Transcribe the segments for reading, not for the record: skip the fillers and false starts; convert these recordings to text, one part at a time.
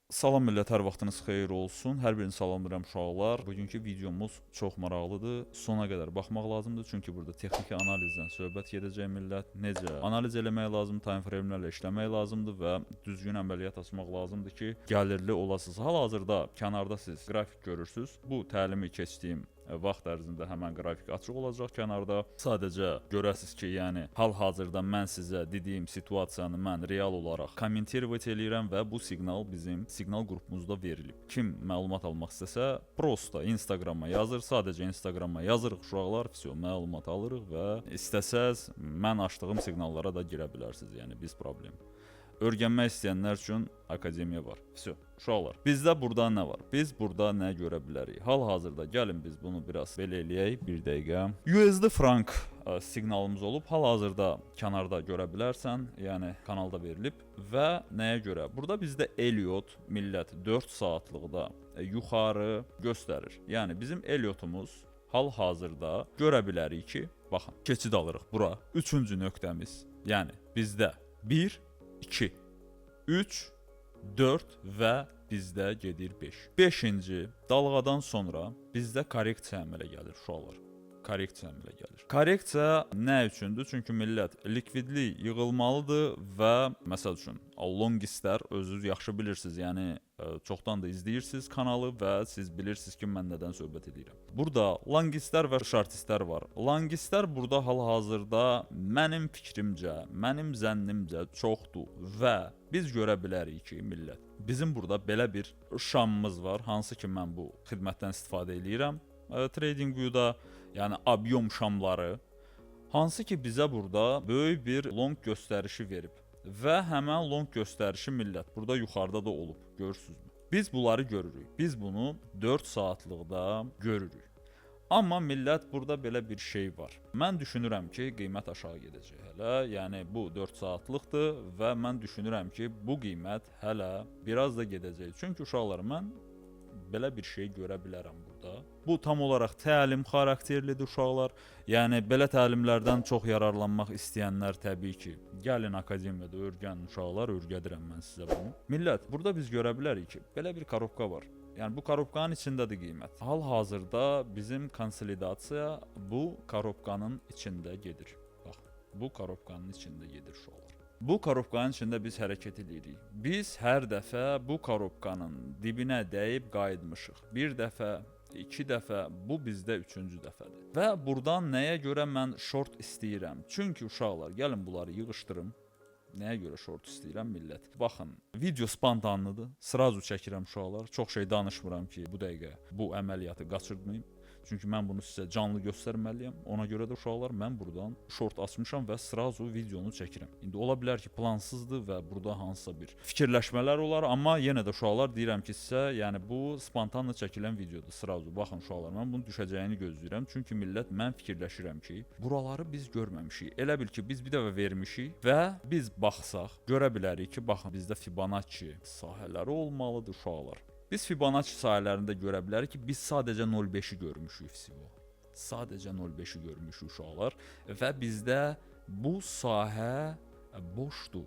Salam millət, hər vaxtınız xeyir olsun. Hər birini salamlayıram, uşaqlar. Bugünkü videomuz çox maraqlıdır. Sona qədər baxmaq lazımdır, çünki burada texniki analizdən söhbət gedəcək, millət. Necə analiz eləmək lazımdır, time frame-lərlə işləmək lazımdır və düzgün əməliyyat açmaq lazımdır ki, gəlirli olasınız. Hal-hazırda kənarda siz qrafik görürsüz. Bu təlimi keçdiyim vaxt ərzində həmən qrafik açıq olacaq kənarda. Sadəcə görəsiz ki, yəni hal-hazırda mən sizə dediyim situasiyanı mən real olaraq комментировать eləyirəm və bu siqnal bizim siqnal qrupumuzda verilib. Kim məlumat almaq istəsə, просто Instagrama yazır, sadəcə Instagrama yazırıq, uşaqlar, всё, məlumat alırıq və istəsəz mən açdığım siqnallara da girə bilərsiniz, yəni без проблем. Öyrənmək istəyənlər üçün akademiya var. Всё. Uşaqlar, bizdə burada nə var? Biz burada nə görə bilərik? Hal-hazırda gəlin biz bunu biraz belə eləyək, bir dəqiqə. USD frank siqnalımız olub. Hal-hazırda kənarda görə bilərsən, yəni kanalda verilib və nəyə görə? Burada bizdə Elliot, millət, 4 saatlıqda yuxarı göstərir. Yəni bizim Elliotumuz hal-hazırda görə bilərik ki, baxın, keçid alırıq bura. Üçüncü nöqtəmiz. Yəni bizdə 1, 2, 3, 4 və bizdə gedir 5. 5-ci dalğadan sonra bizdə korreksiya əmələ gəlir, uşaqlar. Korreksiya əmələ gəlir. Korreksiya nə üçündür? Çünki, millət, likvidlik yığılmalıdır və məsəl üçün longistlər, özünüz yaxşı bilirsiniz, yəni çoxdan da izləyirsiniz kanalı və siz bilirsiniz ki, mən nədən söhbət edirəm. Burada longistlər və shortistlər var. Longistlər burada hal-hazırda mənim fikrimcə, mənim zənnimcə çoxdur və biz görə bilərik ki, millət, bizim burada belə bir şamımız var, hansı ki mən bu xidmətdən istifadə eləyirəm. TradingView-da, yəni объем şamları, hansı ki bizə burada böyük bir long göstərişi verib və həmən long göstərişi, millət, burada yuxarıda da olub, görürsünüzmü? Biz bunları görürük. Biz bunu 4 saatlıqda görürük. Amma, millət, burada belə bir şey var. Mən düşünürəm ki, qiymət aşağı gedəcək hələ. Yəni bu 4 saatlıqdır və mən düşünürəm ki, bu qiymət hələ biraz da gedəcək. Çünki, uşaqlar, mən belə bir şey görə bilərəm burada. Bu tam olaraq təlim xarakterlidir, uşaqlar. Yəni belə təlimlərdən çox yararlanmaq istəyənlər təbii ki, gəlin akademiyada öyrənin, uşaqlar, öyrədirəm mən sizə bunu. Millət, burada biz görə bilərik ki, belə bir коробка var. Yəni bu коробка nın içindədir qiymət. Hal-hazırda bizim konsolidasiya bu коробка nın içində gedir. Bax, bu коробка nın içində gedir, uşaqlar. Bu коробка nın içində biz hərəkət edirik. Biz hər dəfə bu коробка nın dibinə dəyib qayıtmışıq. Bir dəfə, iki dəfə, bu bizdə üçüncü dəfədir. Və burdan nəyə görə mən short istəyirəm? Çünki, uşaqlar, gəlin bunları yığışdırım. Nəyə görə short istəyirəm, millət? Baxın, video спонтанный dır. Сразу çəkirəm, uşaqlar. Çox şey danışmıram ki, bu dəqiqə bu əməliyyatı qaçırtmayım. Çünki mən bunu sizə canlı göstərməliyəm. Ona görə də, uşaqlar, mən burdan short açmışam və сразу videonu çəkirəm. İndi ola bilər ki, plansızdır və burada hansısa bir fikirləşmələr olar, amma yenə də, uşaqlar, deyirəm ki sizə, yəni bu спонтанно çəkilən videodur. Сразу baxın, uşaqlar, mən bunun düşəcəyini gözləyirəm. Çünki, millət, mən fikirləşirəm ki, buraları biz görməmişik. Elə bil ki, biz bir dəfə vermişik və biz baxsaq görə bilərik ki, baxın, bizdə Fibonacci sahələri olmalıdır, uşaqlar. Biz Fibonacci sahələrində görə bilərik ki, biz sadəcə 0.5-i görmüşük всего. Sadəcə 0.5-i görmüşük, uşaqlar, və bizdə bu sahə boşdur.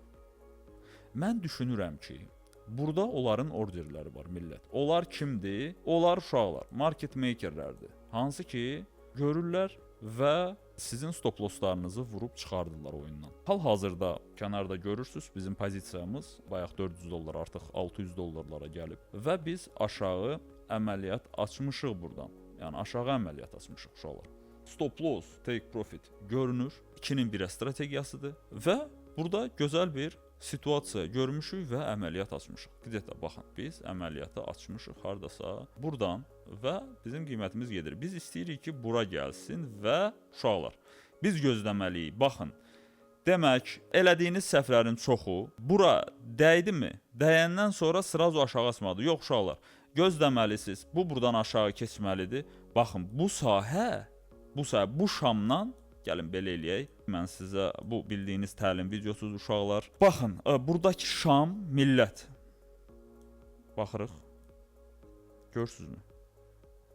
Mən düşünürəm ki, burada onların orderləri var, millət. Onlar kimdir? Onlar, uşaqlar, market makerlərdir. Hansı ki, görürlər və sizin stop losslarınızı vurub çıxardırlar oyundan. Hal-hazırda kənarda görürsüz, bizim pozisiyamız bayaq 400 dollar, artıq 600 dollarlara gəlib və biz aşağı əməliyyat açmışıq burdan. Yəni aşağı əməliyyat açmışıq, uşaqlar. Stop loss, take profit görünür. 2-nin 1-ə strategiyasıdır və burada gözəl bir situasiya görmüşük və əməliyyat açmışıq. Где-то baxın, biz əməliyyatı açmışıq hardasa burdan və bizim qiymətimiz gedir. Biz istəyirik ki, bura gəlsin və, uşaqlar, biz gözləməliyik. Baxın, demək, elədiyiniz səhvlərin çoxu bura dəydimi? Dəyəndən sonra сразу aşağı açmadı. Yox, uşaqlar, gözləməlisiniz. Bu burdan aşağı keçməlidir. Baxın, bu sahə, bu şamdan gəlin belə eləyək. Mən sizə bu bildiyiniz təlim videosudur, uşaqlar. Baxın, buradakı şam, millət. Baxırıq. Görürsünüzmü?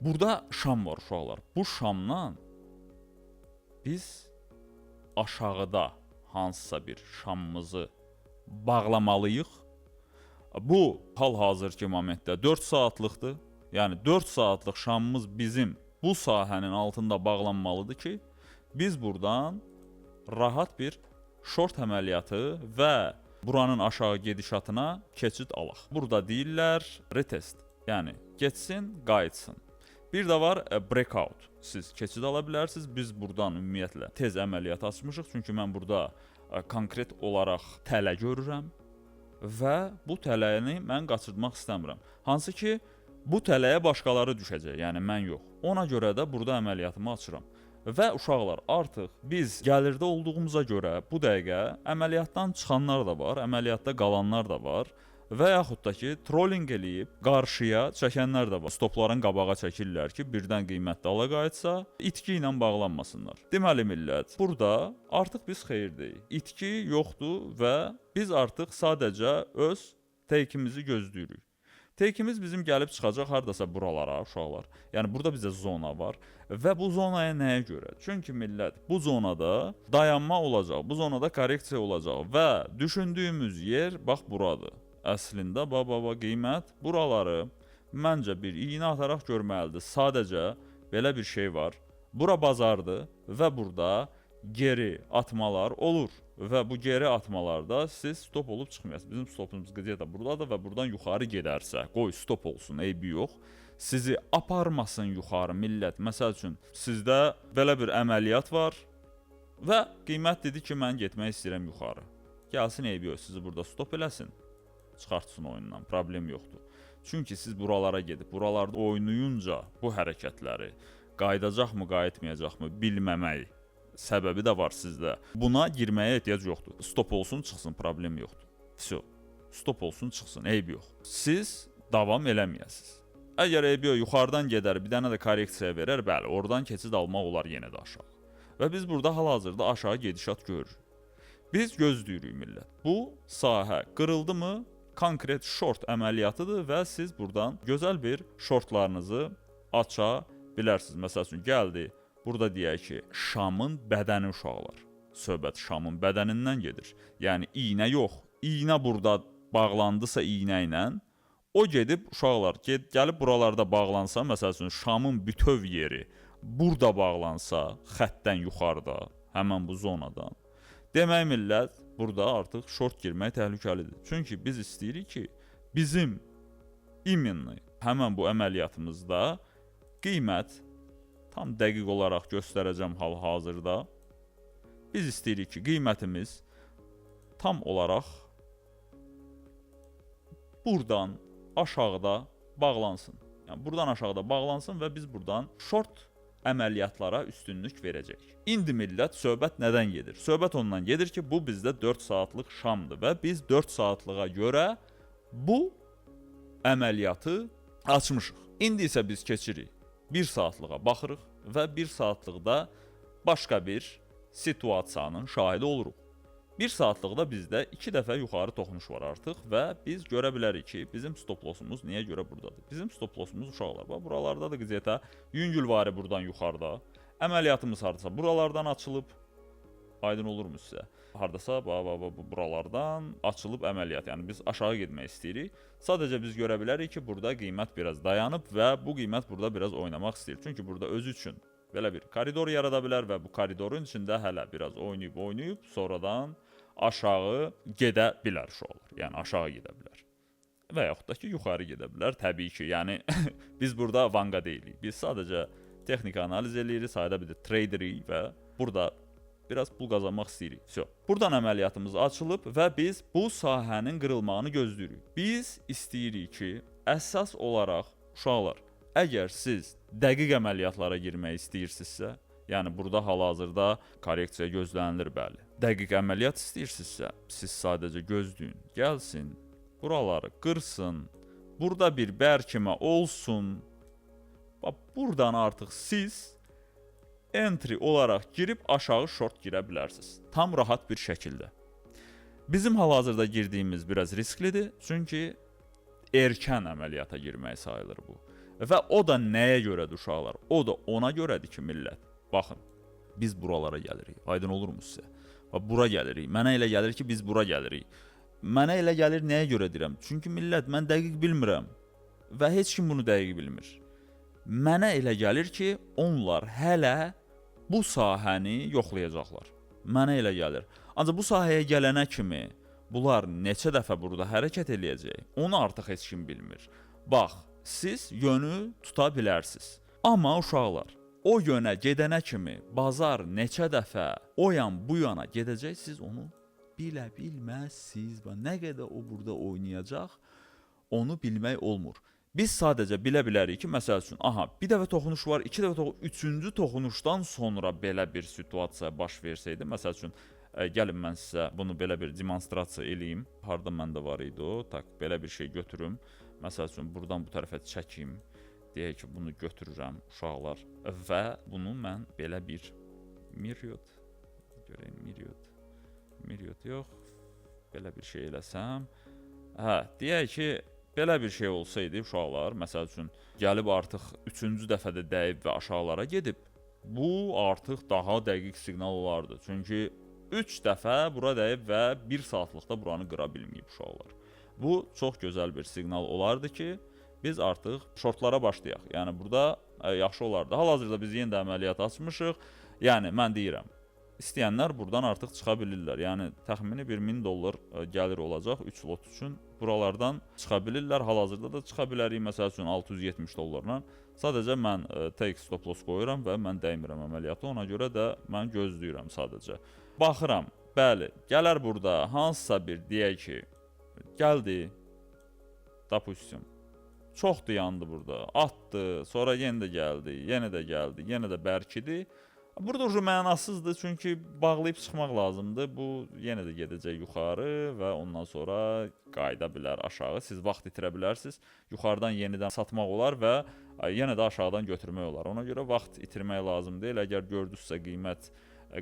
Burada şam var, uşaqlar. Bu şamdan biz aşağıda hansısa bir şamımızı bağlamalıyıq. Bu hal-hazırki momentdə 4 saatlıqdır. Yəni 4 saatlıq şamımız bizim bu sahənin altında bağlanmalıdır ki, biz buradan rahat bir short əməliyyatı və buranın aşağı gedişatına keçid alaq. Burada deyirlər retest, yəni getsin, qayıtsın. Bir də var breakout. Siz keçid ala bilərsiniz. Biz burdan ümumiyyətlə tez əməliyyat açmışıq, çünki mən burada konkret olaraq tələ görürəm və bu tələni mən qaçırmaq istəmirəm. Hansı ki, bu tələyə başqaları düşəcək, yəni mən yox. Ona görə də burada əməliyyatımı açıram. Və uşaqlar, artıq biz gəlirdə olduğumuza görə bu dəqiqə əməliyyatdan çıxanlar da var, əməliyyatda qalanlar da var və yaxud da ki, trolling eləyib qarşıya çəkənlər də var. Stopların qabağa çəkirlər ki, birdən qiymət dala qayıtsa, itki ilə bağlanmasınlar. Deməli millət, burada artıq biz xeyirdəyik. İtki yoxdur və biz artıq sadəcə öz take-imizi gözləyirik. Take-imiz bizim gəlib çıxacaq hardasa buralara, uşaqlar. Yəni burada bizə zona var və bu zonaya nəyə görə? Çünki millət, bu zonada dayanma olacaq, bu zonada korreksiya olacaq və düşündüyümüz yer bax buradır. Əslində bax qiymət buraları məncə bir iynə ataraq görməlidir. Sadəcə belə bir şey var. Bura bazardır və burada geri atmalar olur və bu geri atmalarda siz stop olub çıxmayasınız. Bizim stopumuz где-то buradadır və buradan yuxarı gedərsə, qoy stop olsun, eybi yox. Sizi aparmasın yuxarı millət. Məsəl üçün, sizdə belə bir əməliyyat var və qiymət dedi ki, mən getmək istəyirəm yuxarı. Gəlsin, eybi yox, sizi burada stop eləsin, çıxartsın oyundan, problem yoxdur. Çünki siz buralara gedib, buralarda oynayınca bu hərəkətləri qayıdacaqmı, qayıtmayacaqmı bilməmək səbəbi də var sizdə. Buna girməyə ehtiyac yoxdur. Stop olsun, çıxsın, problem yoxdur. Vso. Stop olsun, çıxsın, eybi yox. Siz davam eləməyəsiniz. Əgər eybi yox, yuxarıdan gedər, bir dənə də korreksiya verər, bəli, oradan keçid almaq olar yenə də aşağı. Və biz burada hal-hazırda aşağı gedişat görürük. Biz gözləyirik millət. Bu sahə qırıldı mı, konkret short əməliyyatıdır və siz buradan gözəl bir shortlarınızı aça bilərsiniz. Məsəl üçün, gəldi, burada deyək ki, Şamın bədəni uşaqlar. Söhbət Şamın bədənindən gedir. Yəni iynə yox. İynə burada bağlandısa iynə ilə, o gedib uşaqlar, gəlib buralarda bağlansa, məsəl üçün Şamın bütöv yeri burada bağlansa, xəttdən yuxarıda, həmən bu zonadan. Demək millət, burada artıq short girmək təhlükəlidir. Çünki biz istəyirik ki, bizim именно həmən bu əməliyyatımızda qiymət tam dəqiq olaraq göstərəcəm hal-hazırda. Biz istəyirik ki, qiymətimiz tam olaraq buradan aşağıda bağlansın. Yəni buradan aşağıda bağlansın və biz buradan short əməliyyatlara üstünlük verəcək. İndi millət, söhbət nədən gedir? Söhbət ondan gedir ki, bu bizdə 4 saatlıq şamdır və biz 4 saatlığa görə bu əməliyyatı açmışıq. İndi isə biz keçirik 1 saatlığa baxırıq və 1 saatlıqda başqa bir situasiyanın şahidi oluruq. 1 saatlıqda bizdə 2 dəfə yuxarı toxunuş var artıq və biz görə bilərik ki, bizim stop lossumuz niyə görə buradadır. Bizim stop lossumuz uşaqlar, bax buralardadır где-то yüngülvari buradan yuxarıda. Əməliyyatımız hardasa buralardan açılıb. Aydın olurmu sizə? Hardasa bax bax bax buralardan açılıb əməliyyat. Yəni biz aşağı getmək istəyirik. Sadəcə biz görə bilərik ki, burada qiymət biraz dayanıb və bu qiymət burada biraz oynamaq istəyir. Çünki burada özü üçün belə bir koridor yarada bilər və bu koridorun içində hələ biraz oynayıb oynayıb sonradan aşağı gedə bilər uşaqlar. Yəni aşağı gedə bilər. Və yaxud da ki, yuxarı gedə bilər. Təbii ki, yəni biz burada Vanga deyilik. Biz sadəcə texniki analiz eləyirik, sayda bir də traderik və burada biraz pul qazanmaq istəyirik. Vso. Buradan əməliyyatımız açılıb və biz bu sahənin qırılmağını gözləyirik. Biz istəyirik ki, əsas olaraq uşaqlar, əgər siz dəqiq əməliyyatlara girmək istəyirsinizsə, yəni burada hal-hazırda korreksiya gözlənilir, bəli. Dəqiq əməliyyat istəyirsinizsə, siz sadəcə gözləyin, gəlsin, buraları qırsın, burada bir bərkimə olsun. Bax, buradan artıq siz entry olaraq girib aşağı short girə bilərsiniz. Tam rahat bir şəkildə. Bizim hal-hazırda girdiyimiz biraz risklidir, çünki erkən əməliyyata girmək sayılır bu. Və o da nəyə görədir uşaqlar? O da ona görədir ki, millət. Baxın, biz buralara gəlirik. Aydın olurmu sizə? Bax, bura gəlirik. Mənə elə gəlir ki, biz bura gəlirik. Mənə elə gəlir, nəyə görə deyirəm? Çünki millət, mən dəqiq bilmirəm və heç kim bunu dəqiq bilmir. Mənə elə gəlir ki, onlar hələ bu sahəni yoxlayacaqlar. Mənə elə gəlir. Ancaq bu sahəyə gələnə kimi bunlar neçə dəfə burada hərəkət eləyəcək, onu artıq heç kim bilmir. Bax, siz yönü tuta bilərsiniz. Amma uşaqlar, o yönə gedənə kimi bazar neçə dəfə o yan bu yana gedəcək, siz onu bilə bilməzsiniz. Və nə qədər o burada oynayacaq, onu bilmək olmur. Biz sadəcə bilə bilərik ki, məsəl üçün, aha, bir dəfə toxunuş var, iki dəfə toxunuş, üçüncü toxunuşdan sonra belə bir situasiya baş versəydi, məsəl üçün, gəlin mən sizə bunu belə bir demonstrasiya eləyim. Harda məndə var idi o? Tak, belə bir şey götürüm. Məsəl üçün, buradan bu tərəfə çəkim. Deyək ki, bunu götürürəm uşaqlar və bunu mən belə bir Myriad, görəyim, Myriad, Myriad yox, belə bir şey eləsəm. Hə, deyək ki, belə bir şey olsaydı uşaqlar, məsəl üçün, gəlib artıq üçüncü dəfədə dəyib və aşağılara gedib, bu artıq daha dəqiq siqnal olardı. Çünki 3 dəfə bura dəyib və 1 saatlıqda buranı qıra bilməyib uşaqlar. Bu çox gözəl bir siqnal olardı ki, biz artıq şortlara başlayaq. Yəni burada yaxşı olardı. Hal-hazırda biz yenə də əməliyyat açmışıq. Yəni mən deyirəm, istəyənlər buradan artıq çıxa bilirlər. Yəni təxmini bir 1000 dollar gəlir olacaq 3 lot üçün. Buralardan çıxa bilirlər. Hal-hazırda da çıxa bilərik, məsəl üçün 670 dollarla. Sadəcə mən take stop loss qoyuram və mən dəymirəm əməliyyatı. Ona görə də mən gözləyirəm sadəcə. Baxıram, bəli, gələr burada hansısa bir, deyək ki, gəldi, dapustim, çox dayandı burada, atdı, sonra yenə də gəldi, yenə də gəldi, yenə də bərkidi. Burada ucu mənasızdır, çünki bağlayıb çıxmaq lazımdır. Bu yenə də gedəcək yuxarı və ondan sonra qayıda bilər aşağı. Siz vaxt itirə bilərsiniz. Yuxarıdan yenidən satmaq olar və yenə də aşağıdan götürmək olar. Ona görə vaxt itirmək lazım deyil. Əgər gördünüzsə qiymət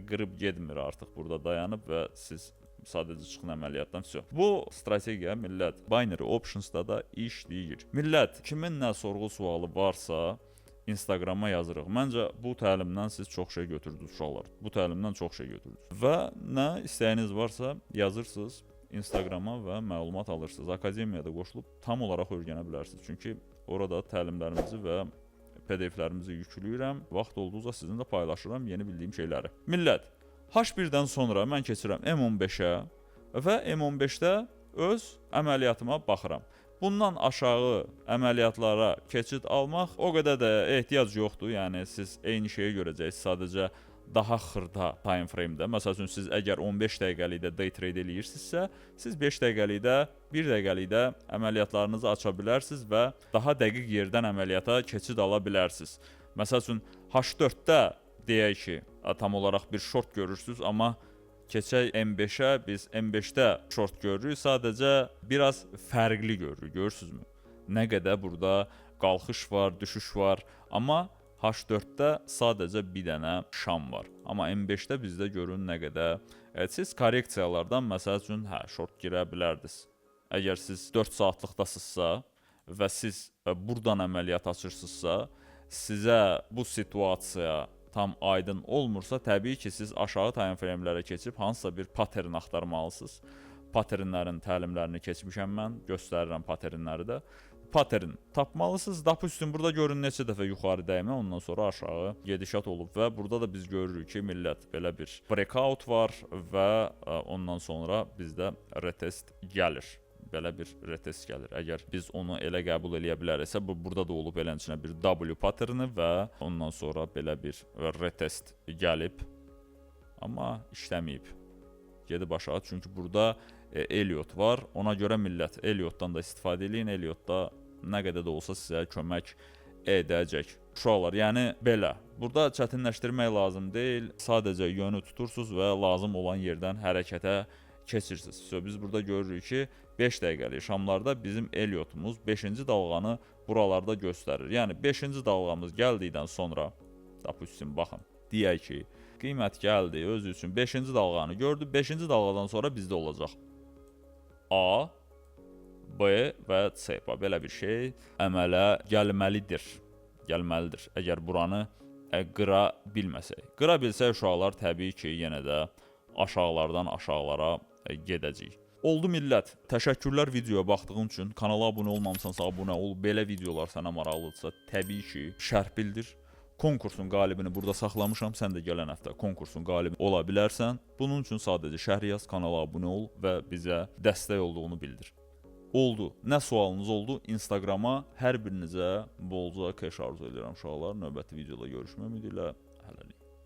qırıb getmir, artıq burada dayanıb və siz sadəcə çıxın əməliyyatdan. Vəsə. Bu strategiya millət binary optionsda da işləyir. Millət, kimin nə sorğu sualı varsa Instagrama yazırıq. Məncə bu təlimdən siz çox şey götürdünüz uşaqlar. Bu təlimdən çox şey götürdünüz. Və nə istəyiniz varsa yazırsınız Instagrama və məlumat alırsınız. Akademiyada qoşulub tam olaraq öyrənə bilərsiniz. Çünki orada təlimlərimizi və PDF-lərimizi yükləyirəm. Vaxt olduqca sizinlə paylaşıram yeni bildiyim şeyləri. Millət, H1-dən sonra mən keçirəm M15-ə və M15-də öz əməliyyatıma baxıram. Bundan aşağı əməliyyatlara keçid almaq o qədər də ehtiyac yoxdur. Yəni siz eyni şeyi görəcəksiniz, sadəcə daha xırda time frame-də. Məsəl üçün siz əgər 15 dəqiqəlikdə day trade eləyirsinizsə, siz 5 dəqiqəlikdə, 1 dəqiqəlikdə əməliyyatlarınızı aça bilərsiniz və daha dəqiq yerdən əməliyyata keçid ala bilərsiniz. Məsəl üçün H4-də deyək ki, tam olaraq bir short görürsünüz, amma keçək M5-ə, biz M5-də short görürük, sadəcə biraz fərqli görürük, görürsünüzmü? Nə qədər burada qalxış var, düşüş var, amma H4-də sadəcə bir dənə şam var. Amma M5-də bizdə görün nə qədər. Evet, siz korreksiyalardan məsəl üçün, hə, short girə bilərdiniz. Əgər siz 4 saatlıqdasınızsa və siz buradan əməliyyat açırsınızsa, sizə bu situasiya tam aydın olmursa, təbii ki, siz aşağı time frame-lərə keçib hansısa bir pattern axtarmalısınız. Patternlərin təlimlərini keçmişəm mən, göstərirəm patternləri də. Pattern tapmalısınız. Dapustin burada görün neçə dəfə yuxarı dəymə, ondan sonra aşağı gedişat olub və burada da biz görürük ki, millət, belə bir breakout var və ondan sonra bizdə retest gəlir. Belə bir retest gəlir. Əgər biz onu elə qəbul eləyə biləriksə, bu burada da olub elənçinə bir W patterni və ondan sonra belə bir retest gəlib, amma işləməyib. Gedib aşağı, çünki burada Elliot var. Ona görə millət, Elliotdan da istifadə eləyin. Elliot da nə qədər də olsa sizə kömək edəcək. Uşaqlar, yəni belə. Burada çətinləşdirmək lazım deyil. Sadəcə yönü tutursunuz və lazım olan yerdən hərəkətə keçirsiniz. So, biz burada görürük ki, 5 dəqiqəlik şamlarda bizim Elliotumuz 5-ci dalğanı buralarda göstərir. Yəni 5-ci dalğamız gəldikdən sonra, dapustim, baxın, deyək ki, qiymət gəldi özü üçün 5-ci dalğanı gördü. 5-ci dalğadan sonra bizdə olacaq A, B və C. Bax, belə bir şey əmələ gəlməlidir. Gəlməlidir. Əgər buranı qıra bilməsək. Qıra bilsək uşaqlar, təbii ki, yenə də aşağılardan aşağılara gedəcəyik. Oldu millət. Təşəkkürlər videoya baxdığın üçün. Kanala abunə olmamısansa abunə ol. Belə videolar sənə maraqlıdırsa, təbii ki, şərh bildir. Konkursun qalibini burada saxlamışam. Sən də gələn həftə konkursun qalibi ola bilərsən. Bunun üçün sadəcə şərh yaz, kanala abunə ol və bizə dəstək olduğunu bildir. Oldu. Nə sualınız oldu? Instagrama hər birinizə bolca cash arzu edirəm uşaqlar. Növbəti videoda görüşmək ümidi ilə.